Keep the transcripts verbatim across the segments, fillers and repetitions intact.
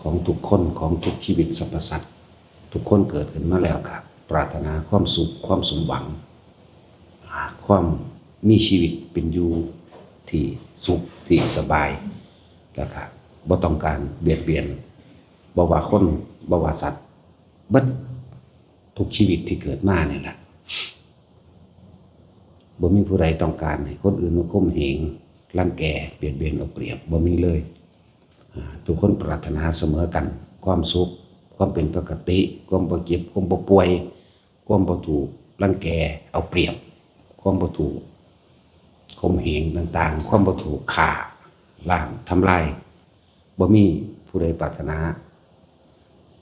ของทุกคน ของทุกชีวิตสรรพสัตว์ ทุกคนเกิดขึ้นมาแล้วก็ปรารถนาความสุข ความสมหวัง อ่า ความมีชีวิตเป็นอยู่ที่สุขที่สบาย แล้วก็บ่ต้องการเบียดเบียน บ่ว่าคน บ่ว่าสัตว์ เบิดทุกชีวิตที่เกิดมานี่แหละ บ่มีผู้ใดต้องการให้คนอื่นมาข่มเหง รังแก เบียดเบียนเอาเปรียบ บ่มีเลย อ่า ทุกคนปรารถนาเสมอกัน ความสุข ความเป็นปกติ ความบ่เจ็บ ความบ่ป่วย ความบ่ถูกรังแกเอาเปรียบ ความบ่ถูกข่มเหงต่างๆ ความบ่ถูกฆ่าล้างทำลาย บ่มีผู้ใดปรารถนา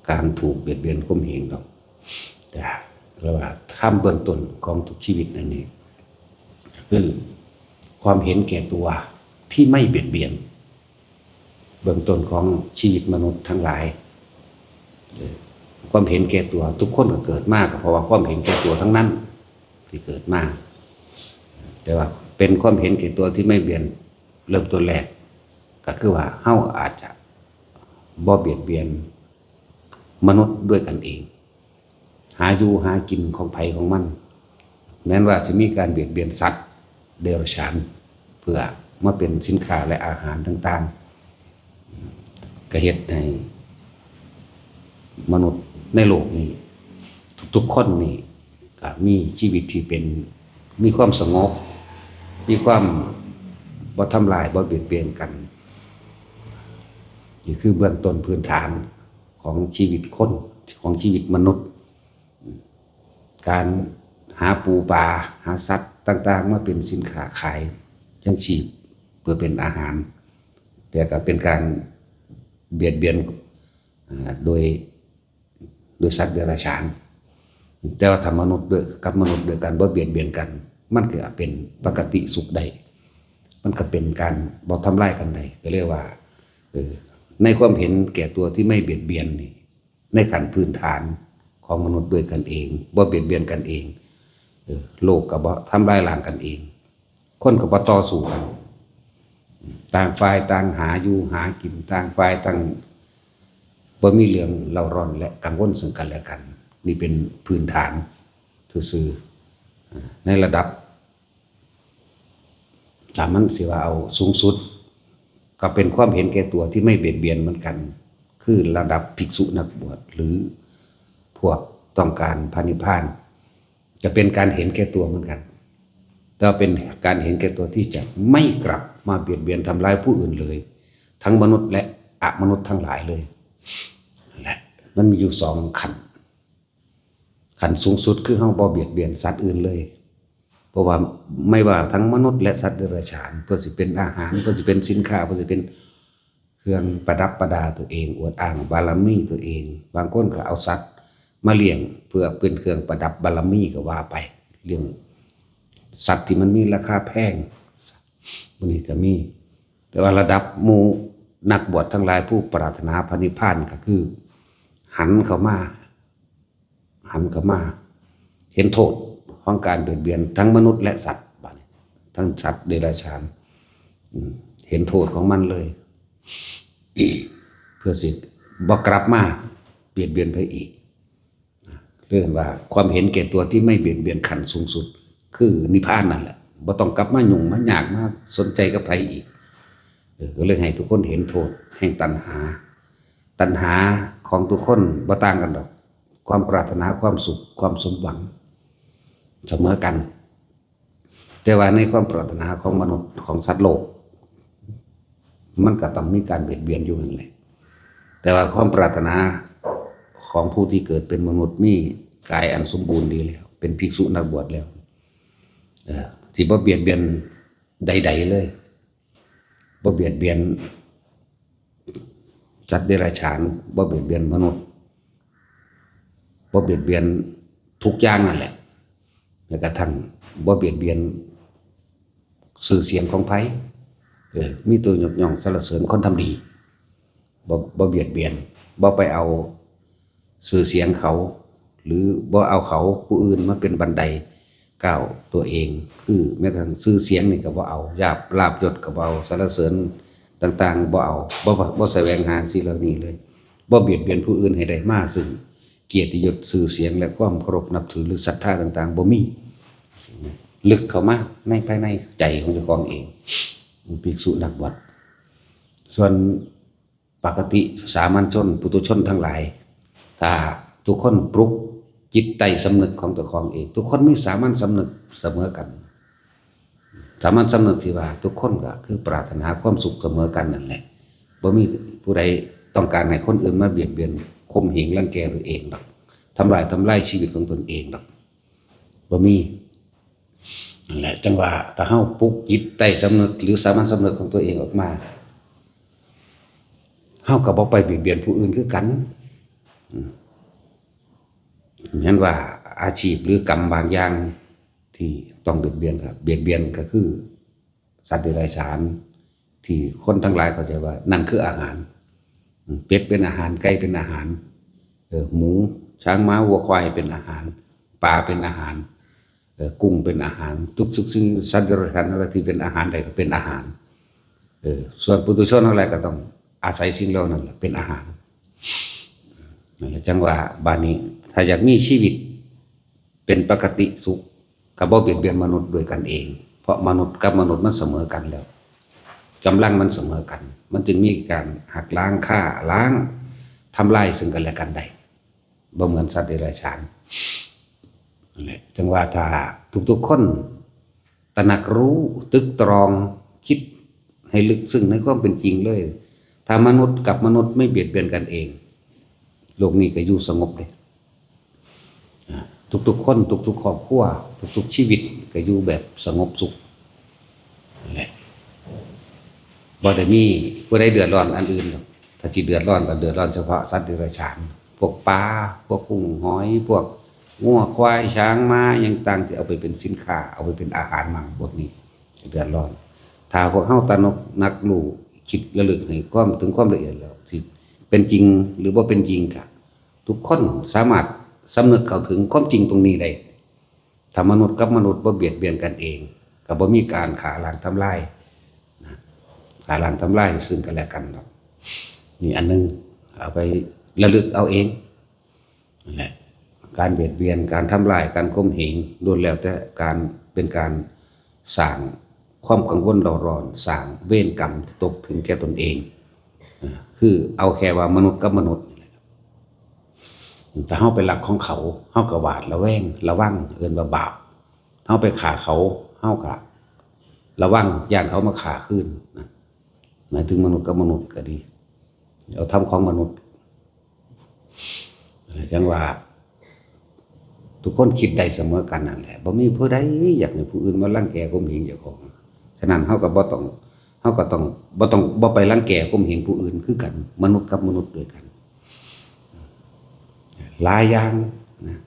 การถูกเบียดเบียนข่มเหงดอก แต่เรียกว่าธรรมเบื้องต้นของทุกชีวิตนั่นเอง คือความเห็นแก่ตัวที่ไม่เบียดเบียน เบื้องต้นของชีวิตมนุษย์ทั้งหลาย เอ่อ ความเห็นแก่ตัว ทุกคนก็เกิดมาก็เพราะว่าความเห็นแก่ตัวทั้งนั้นที่เกิดมา แต่ว่าเป็นความเห็นแก่ตัวที่ไม่เบียดเบียน เริ่มต้นแรก ก็คือว่าเฮาอาจจะบ่เบียดเบียนมนุษย์ด้วยกันเอง หาอยู่หากินของไผของมัน แม้นว่าสิมีการเบียดเบียนสัตว์เดรัจฉาน เพื่อมาเป็นสินค้าและอาหารต่างๆ ก็เฮ็ดให้มนุษย์ในโลกนี้ ทุกๆคนนี่ก็มีชีวิตที่เป็น มีความสงบ มีความบ่ทำลาย บ่เบียดเบียนกัน นี่คือเบื้องต้นพื้นฐานของชีวิตคน ของชีวิตมนุษย์ การหาปูปลา หาสัตว์ต่างๆ มาเป็นสินค้าขาย เลี้ยงชีพ เพื่อเป็นอาหาร แต่ก็เป็นการเบียดเบียน อ่า โดย โดยสัตว์เดรัจฉาน แต่ว่าถ้ามนุษย์ด้วย กับมนุษย์ด้วยกันบ่เบียดเบียนกัน มันก็เป็นปกติสุขได้ มันก็เป็นการบ่ทำลายกันได้ ก็เรียกว่า เออ ในความเห็นแก่ตัวที่ไม่เบียดเบียนนี่ ในขั้นพื้นฐานของมนุษย์ด้วยกันเอง บ่เบียดเบียนกันเอง เออ โลกก็บ่ทำลายล้างกันเอง คนก็บ่ต่อสู้กัน ต่างฝ่ายต่างหาอยู่หากิน ต่างฝ่ายต่างบ่มีเรื่องเร่าร้อนและกังวลซึ่งกันและกัน นี่เป็นพื้นฐานซื่อๆ ในระดับ ถ้ามันสิว่าเอาสูงสุด ก็เป็นความเห็นแก่ตัวที่ไม่เบียดเบียนเหมือนกัน คือระดับภิกษุนักบวช หรือพวกต้องการพระนิพพาน จะเป็นการเห็นแก่ตัวเหมือนกัน แต่เป็นการเห็นแก่ตัวที่จะไม่กลับมาเบียดเบียนทำร้ายผู้อื่นเลย ทั้งมนุษย์และอมนุษย์ทั้งหลายเลย นั่นแหละ มันมีอยู่สองขั้น ขั้นสูงสุดคือเฮาบ่เบียดเบียนสัตว์อื่นเลย เพราะว่าไม่ว่าทั้งมนุษย์และสัตว์เดรัจฉาน เพื่อสิเป็นอาหาร เพื่อสิเป็นสินค้า เพื่อสิเป็นเครื่องประดับประดาตัวเอง อวดอ้างบารมีตัวเอง บางคนก็เอาสัตว์มาเลี้ยงเพื่อเป็นเครื่องประดับบารมีก็ว่าไป เลี้ยงสัตว์ที่มันมีราคาแพง พวกนี้ก็มี แต่ว่าระดับหมู่นักบวชทั้งหลายผู้ปรารถนาพระนิพพานก็คือ หันเข้ามา หันเข้ามา เห็นโทษของการเบียดเบียนทั้งมนุษย์และสัตว์ บัดนี้ ทั้งสัตว์เดรัจฉาน อืม เห็นโทษของมันเลย เพื่อสิบ่กลับมาเบียดเบียนไผอีก เรียกว่าความเห็นแก่ตัวที่ไม่เบียดเบียนขั้นสูงสุด คือนิพพานนั่นแหละ บ่ต้องกลับมายุ่งมายากมาสนใจกับไผอีก เออ ก็เลยให้ทุกคนเห็นโทษแห่งตัณหา ตัณหาของทุกคนบ่ต่างกันดอก ความปรารถนาความสุข ความสมหวัง เสมอกัน แต่ว่าในความปรารถนาของมนุษย์ของสัตว์โลก มันก็ต้องมีการเบียดเบียนอยู่นั่นแหละ แต่ว่าความปรารถนาของผู้ที่เกิดเป็นมนุษย์มีกายอันสมบูรณ์ดีแล้ว เป็นภิกษุนักบวชแล้ว เอ่อ สิบ่เบียดเบียนใดๆเลย บ่เบียดเบียนสัตว์เดรัจฉาน บ่เบียดเบียนมนุษย์ บ่เบียดเบียนทุกอย่างนั่นแหละ แม้กระทั่งบ่เบียดเบียนชื่อเสียงของไผ เออ มีแต่ยกย่องสรรเสริญคนทำดี บ่ บ่เบียดเบียน บ่ไปเอาชื่อเสียงเขา หรือบ่เอาเขาผู้อื่นมาเป็นบันไดก้าวตัวเอง คือแม้กระทั่งชื่อเสียงนี่ก็บ่เอา ลาภ ลาภยศก็บ่เอา สรรเสริญต่างๆ บ่เอา บ่ บ่ บ่แสวงหาสิ่งเหล่านี้เลย บ่เบียดเบียนผู้อื่นให้ได้มาซึ่งเกียรติยศ ชื่อเสียง และความเคารพนับถือ หรือศรัทธาต่างๆ บ่มี ลึกเข้ามาในภายในใจของเจ้าของเอง ภิกษุนักบวช ส่วนปกติสามัญชน ปุถุชนทั้งหลาย ถ้าทุกคนปลุกจิตใต้สำนึกของเจ้าของเอง ทุกคนมีสามัญสำนึกเสมอกัน สามัญสำนึกที่ว่าทุกคนก็คือปรารถนาความสุขเสมอกันนั่นแหละ บ่มีผู้ใดต้องการให้คนอื่นมาเบียดเบียน ข่มเหงรังแกตัวเองดอก ทำลาย ทำลายชีวิตของตนเองดอก บ่มี นั่นแหละ จังว่าถ้าเฮาปลุกจิตใต้สำนึก หรือสามัญสำนึกของตัวเองออกมา เฮาก็บ่ไปเบียดเบียนผู้อื่นคือกัน อืม แม้นว่าอาชีพหรือกรรมบางอย่างที่ต้องเบียดเบียนครับ เบียดเบียนก็คือสัตว์เดรัจฉาน ที่คนทั้งหลายเข้าใจว่านั่นคืออาหาร อืม เป็ดเป็นอาหาร ไก่เป็นอาหาร เออ หมู ช้าง ม้า วัว ควายเป็นอาหาร ปลาเป็นอาหาร เออ กุ้งเป็นอาหาร ทุกสิ่ง สัตว์เดรัจฉานอะไรที่เป็นอาหารใดก็เป็นอาหาร เออ ส่วนปุถุชนทั้งหลายก็ต้องอาศัยสิ่งเหล่านั้นแหละเป็นอาหาร นั่นแหละ จังว่าบาดนี้ ถ้าอยากมีชีวิตเป็นปกติสุข ก็บ่เบียดเบียนมนุษย์ด้วยกันเอง เพราะมนุษย์กับมนุษย์มันเสมอกันแล้ว กำลังมันเสมอกัน มันจึงมีการหักล้าง ฆ่าล้าง ทำลายซึ่งกันและกันได้ บ่เหมือนสัตว์เดรัจฉาน นั่นแหละ จังว่าถ้าทุกๆคนตระหนักรู้ ตึกตรอง คิดให้ลึกซึ้งในความเป็นจริงเลย ถ้ามนุษย์กับมนุษย์ไม่เบียดเบียนกันเอง โลกนี้ก็อยู่สงบเลย อ่า ทุกๆคน ทุกๆครอบครัว ทุกๆชีวิตก็อยู่แบบสงบสุข นั่นแหละ บ่ได้มีผู้ใดเดือดร้อนอันอื่นหรอก ถ้าสิเดือดร้อนก็เดือดร้อนเฉพาะสัตว์เดรัจฉาน พวกปลา พวกกุ้งหอย พวกงัวควายช้างม้า หยังต่างที่เอาไปเป็นสินค้า เอาไปเป็นอาหารหมาพวกนี้เดือดร้อน ถ้าพวกเฮาตระหนักรู้ คิดระลึกให้ความ ถึงความละเอียดแล้ว สิเป็นจริงหรือบ่เป็นจริงกะ ทุกคนสามารถสำนึกเข้าถึงความจริงตรงนี้ได้ ถ้ามนุษย์กับมนุษย์บ่เบียดเบียนกันเอง ก็บ่มีการฆ่าล้างทำลายนะ ฆ่าล้างทำลายซึ่งกันและกันดอก นี่อันหนึ่ง เอาไประลึกเอาเอง นั่นแหละ การเบียดเบียน การทำลาย การข่มเหง ล้วนแล้วแต่การ เป็นการสร้างความกังวลเร่าร้อน สร้างเวรกรรมตกถึงแก่ตนเอง อ่า คือเอาแค่ว่ามนุษย์กับมนุษย์นี่แหละ ถ้าเฮาไปลักของเขา เฮาก็หวาดระแวงระวัง เอิ้นว่าบาป เฮาไปฆ่าเขา เฮาก็ระวัง ย้านเขามาฆ่าคืนนะ หมายถึงมนุษย์กับมนุษย์ก็ดี เอาทำของมนุษย์ จังว่า ทุกคนคิดได้เสมอกันนั่นแหละ บ่มีผู้ใดอยากให้ผู้อื่นมารังแกข่มเหงเจ้าของ ฉะนั้นเฮาก็บ่ต้อง เฮาก็ต้อง บ่ต้อง บ่ไปรังแกข่มเหงผู้อื่นคือกัน มนุษย์กับมนุษย์ด้วยกัน หลายอย่างนะ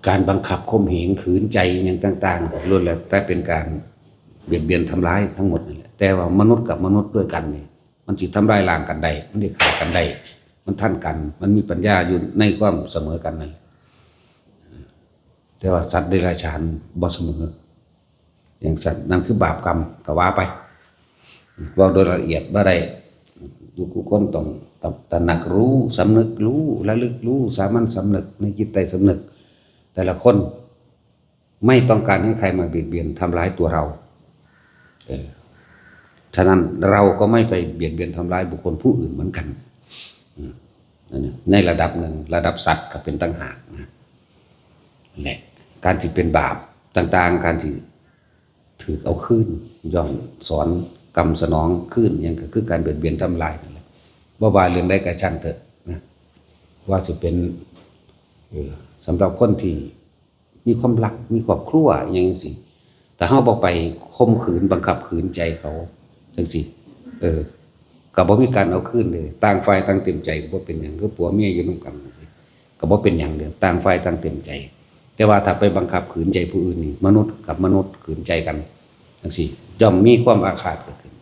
การบังคับข่มเหงขืนใจหยังต่างๆ ล้วนแล้วแต่เป็นการเบียดเบียนทำร้ายทั้งหมดนั่นแหละ แต่ว่ามนุษย์กับมนุษย์ด้วยกันนี่ มันสิทำลายล้างกันได้ มันสิฆ่ากันได้ มันทันกัน มันมีปัญญาอยู่ในความเสมอกันนั่นแหละ แต่ว่าสัตว์เดรัจฉานบ่เสมอ อย่างสัตว์นั่นคือบาปกรรม ก็ว่าไป เว้าโดยละเอียดบ่ได้ ทุกคนต้องตระหนักรู้ สำนึกรู้ ระลึกรู้ สามัญสำนึก ในจิตใต้สำนึก แต่ละคนไม่ต้องการให้ใครมาเบียดเบียนทำร้ายตัวเรา เออ ฉะนั้นเราก็ไม่ไปเบียดเบียนทำร้ายบุคคลผู้อื่นเหมือนกัน อืม นั่นน่ะ ในระดับหนึ่ง ระดับสัตว์ก็เป็นต่างหากนะ และการที่เป็นบาปต่างๆ การที่ถือเอาคืน ย้อนสอนกรรมสนองคืน หยังก็คือการเบียดเบียนทำลายนั่นแหละ บ่ว่าเรื่องใดก็ช่างเถอะนะ ว่าสิเป็น เออ สำหรับคนที่มีความรัก มีครอบครัว อิหยังจั่งซี้ ถ้าเฮาบ่ไปข่มขืน บังคับขืนใจเขาจั่งซี้ เออ ก็บ่มีการเอาคืนเลย ต่างฝ่ายต่างเต็มใจ ก็บ่เป็นหยัง คือผัวเมียอยู่นำกันจั่งซี้ ก็บ่เป็นหยังเด้อ ต่างฝ่ายต่างเต็มใจ แต่ว่าถ้าไปบังคับขืนใจผู้อื่นนี่ มนุษย์กับมนุษย์ขืนใจกันจั่งซี้ ย่อมมีความอาฆาตเกิดขึ้น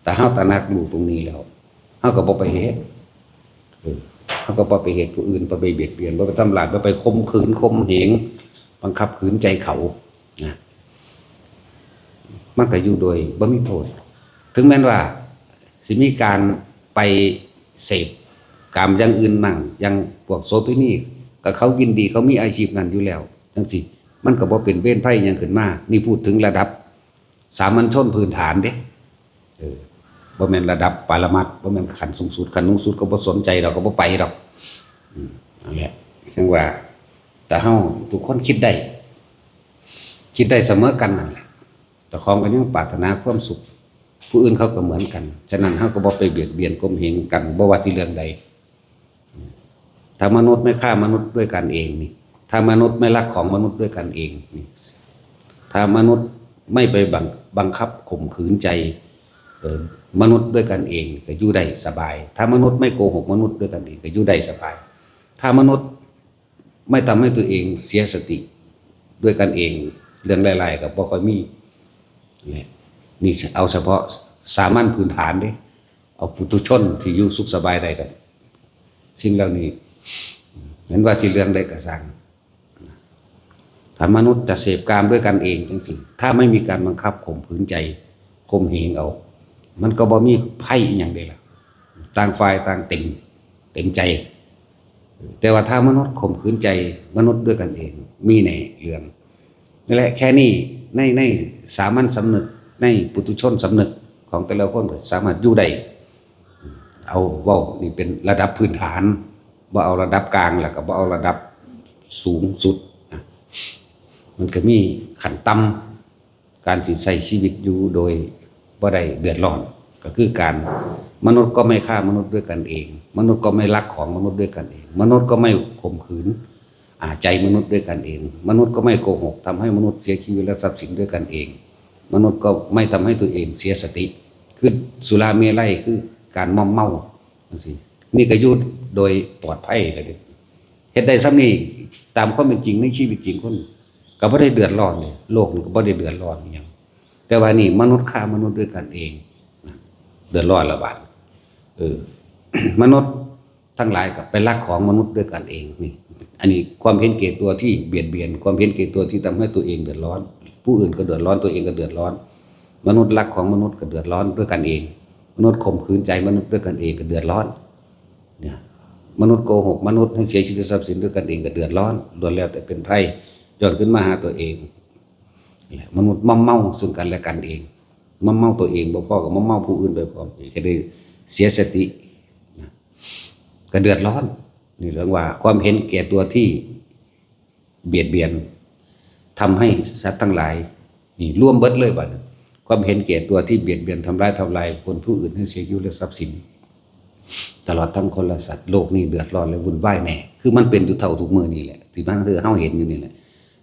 ถ้าเฮาตระหนักรู้ตรงนี้แล้ว เฮาก็บ่ไปเฮ็ด เออ เฮาก็บ่ไปเฮ็ดผู้อื่น บ่ไปเบียดเบียน บ่ไปทำร้าย บ่ไปข่มขืน ข่มเหง บังคับขืนใจเขา นะ มันก็อยู่โดยบ่มีโทษ ถึงแม้นว่าสิมีการไป เสพกามอย่างอื่นมั่ง อย่างพวกโสเภณี ก็เขายินดี เขามีอาชีพนั้นอยู่แล้ว จั่งซี้ มันก็บ่เป็นเวรภัยหยังขึ้นมา นี่พูดถึงระดับสามัญชนพื้นฐานเด้ เออ บ่แม่นระดับปรมัตถ์ บ่แม่นขั้นสูงสุด ขั้นสูงสุดก็บ่สนใจดอก ก็บ่ไปดอก อืม นั่นแหละ จั่งว่า แต่เฮาทุกคนคิดได้ คิดได้เสมอกันนั่นแหละ เจ้าของก็ยังปรารถนาความสุข ผู้อื่นเขาก็เหมือนกัน ฉะนั้นเฮาก็บ่ไปเบียดเบียนข่มเหงกัน บ่ว่าสิเรื่องใด ถ้ามนุษย์ไม่ฆ่ามนุษย์ด้วยกันเองนี่ ถ้ามนุษย์ไม่ลักของมนุษย์ด้วยกันเองนี่ ถ้ามนุษย์ไม่ไปบัง บังคับข่มขืนใจ เอ่อ มนุษย์ด้วยกันเองก็อยู่ได้สบาย ถ้ามนุษย์ไม่โกหกมนุษย์ด้วยกันเองก็อยู่ได้สบาย ถ้ามนุษย์ไม่ทำให้ตัวเองเสียสติด้วยกันเอง เรื่องร้ายๆก็บ่ค่อยมี เนี่ย นี่เอาเฉพาะสามัญพื้นฐานเด้ เอาปุถุชนที่อยู่สุขสบายได้ก็ สิ่งเหล่านี้ แม้นว่าสิเรื่องใดก็ซ่าง ถ้ามนุษย์จะเสพกามด้วยกันเองจั่งซี้ ถ้าไม่มีการบังคับข่มขืนใจ ข่มเหงเอา มันก็บ่มีภัยอีหยังเด้ล่ะ ต่างฝ่ายต่างเต็ม เต็มใจ แต่ว่าถ้ามนุษย์ข่มขืนใจมนุษย์ด้วยกันเอง มีแน่เรื่อง นั่นแหละ แค่นี้ ใน ในสามัญสำนึก ในปุถุชนสำนึกของแต่ละคนก็สามารถอยู่ได้ เอาเว้านี่เป็นระดับพื้นฐาน บ่เอาระดับกลาง แล้วก็บ่เอาระดับสูงสุดนะ มันก็มีขั้นต่ำ การสิใช้ชีวิตอยู่โดยบ่ได้เดือดร้อน ก็คือการ มนุษย์ก็ไม่ฆ่ามนุษย์ด้วยกันเอง มนุษย์ก็ไม่ลักของมนุษย์ด้วยกันเอง มนุษย์ก็ไม่ข่มขืน อ่า ใจมนุษย์ด้วยกันเอง มนุษย์ก็ไม่โกหกทำให้มนุษย์เสียชีวิตและทรัพย์สินด้วยกันเอง มนุษย์ก็ไม่ทำให้ตัวเองเสียสติ คือสุราเมรัยคือการมอมเมาจั่งซี้ นี่ก็อยู่โดยปลอดภัยเลยเด้ เฮ็ดได้ส่ำนี้ ตามความเป็นจริงในชีวิตจริงคนก็บ่ได้เดือดร้อนเลย โลกนี่ก็บ่ได้เดือดร้อนอิหยัง แต่ว่านี่มนุษย์ฆ่ามนุษย์ด้วยกันเองนะ เดือดร้อนละบาด เออ มนุษย์ทั้งหลายก็ไปลักของมนุษย์ด้วยกันเองนี่ อันนี้ความเห็นแก่ตัวที่เบียดเบียน ความเห็นแก่ตัวที่ทำให้ตัวเองเดือดร้อน ผู้อื่นก็เดือดร้อน ตัวเองก็เดือดร้อน มนุษย์ลักของมนุษย์ก็เดือดร้อนด้วยกันเอง มนุษย์ข่มขืนใจมนุษย์ด้วยกันเองก็เดือดร้อน เนี่ย มนุษย์โกหกมนุษย์ให้เสียชีวิตทรัพย์สินด้วยกันเองก็เดือดร้อน ล้วนแล้วแต่เป็นภัย ย้อนขึ้นมาหาตัวเอง และมนุษย์มอมเมาซึ่งกันและกันเอง มอมเมาตัวเองบ่พอก็มอมเมาผู้อื่นไปพร้อม ก็ได้เสียสตินะ ก็เดือดร้อน นี่เรียกว่าความเห็นแก่ตัวที่เบียดเบียน ทำให้สัตว์ทั้งหลาย นี่รวมเบิดเลยบัดนี้ ความเห็นแก่ตัวที่เบียดเบียนทำร้ายทำลายคนผู้อื่นให้เสียชีวิตและทรัพย์สิน ตลอดทั้งคนและสัตว์ โลกนี้เดือดร้อนและวุ่นวายแน่ คือมันเป็นอยู่เท่าทุกมื้อนี่แหละ ที่มันคือเฮาเห็นอยู่นี่แหละ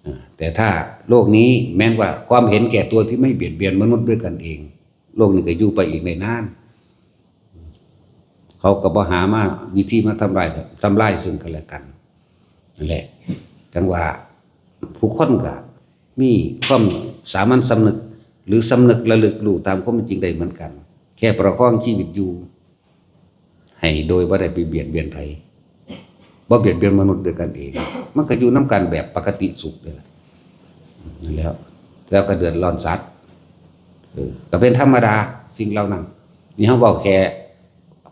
อ่า แต่ถ้าโลกนี้แม้นว่าความเห็นแก่ตัวที่ไม่เบียดเบียนมนุษย์ด้วยกันเอง โลกนี้ก็อยู่ไปอีกได้นาน เขาก็บ่หามาวิธีมาทำลาย ทำลายซึ่งกันและกัน นั่นแหละ จั่งว่าผู้คนก็มีความสามัญสำนึก หรือสำนึกระลึกรู้ตามความเป็นจริงได้เหมือนกัน แค่ประคองชีวิตอยู่ ให้โดยบ่ได้ไปเบียดเบียนไผ บ่เบียดเบียนมนุษย์ด้วยกันเอง มันก็อยู่นำกันแบบปกติสุขเลยล่ะ นั่นแหล้ว แล้วก็เดือดร้อนสัตว์ เออ ก็เป็นธรรมดาสิ่งเหล่านั้น นี่เฮาเว้าแค่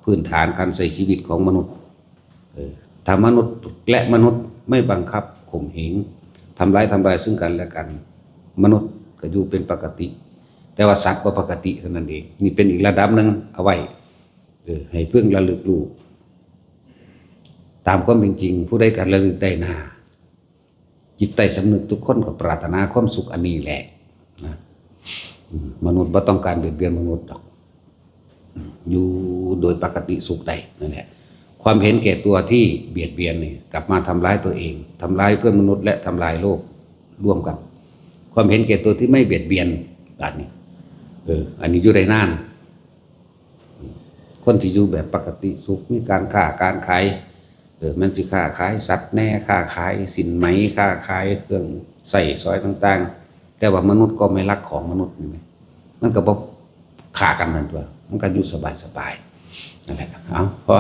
พื้นฐานการใช้ชีวิตของมนุษย์ เออ ถ้ามนุษย์และมนุษย์ไม่บังคับข่มเหง ทำร้ายทำลายซึ่งกันและกัน มนุษย์ก็อยู่เป็นปกติ แต่ว่าสัตว์บ่ปกติเท่านั้นเอง นี่เป็นอีกระดับหนึ่งเอาไว้ เออ ให้พึงระลึกรู้ ตามความเป็นจริง ผู้ใดก็ระลึกได้นา จิตใต้สำนึกทุกคนก็ปรารถนาความสุขอันนี้แหละนะ อืม มนุษย์บ่ต้องการเบียดเบียนมนุษย์ดอก อืม อยู่โดยปกติสุขได้นั่นแหละ ความเห็นแก่ตัวที่เบียดเบียนนี่กลับมาทำร้ายตัวเอง ทำร้ายเพื่อนมนุษย์และทำลายโลกร่วมกัน ความเห็นแก่ตัวที่ไม่เบียดเบียน อันนี้ เออ อันนี้อยู่ได้นาน คนที่อยู่แบบปกติสุข มีการค้าการขาย เออ มันสิค้าขายสัตว์แน่ ค้าขายสินไหม ค้าขายเครื่องใช้สอยต่างๆ แต่ว่ามนุษย์ก็ไม่ลักของมนุษย์นี่แหม มันก็บ่ฆ่ากันนั่นตัว มันก็อยู่สบายๆ นั่นแหละ เอา พอ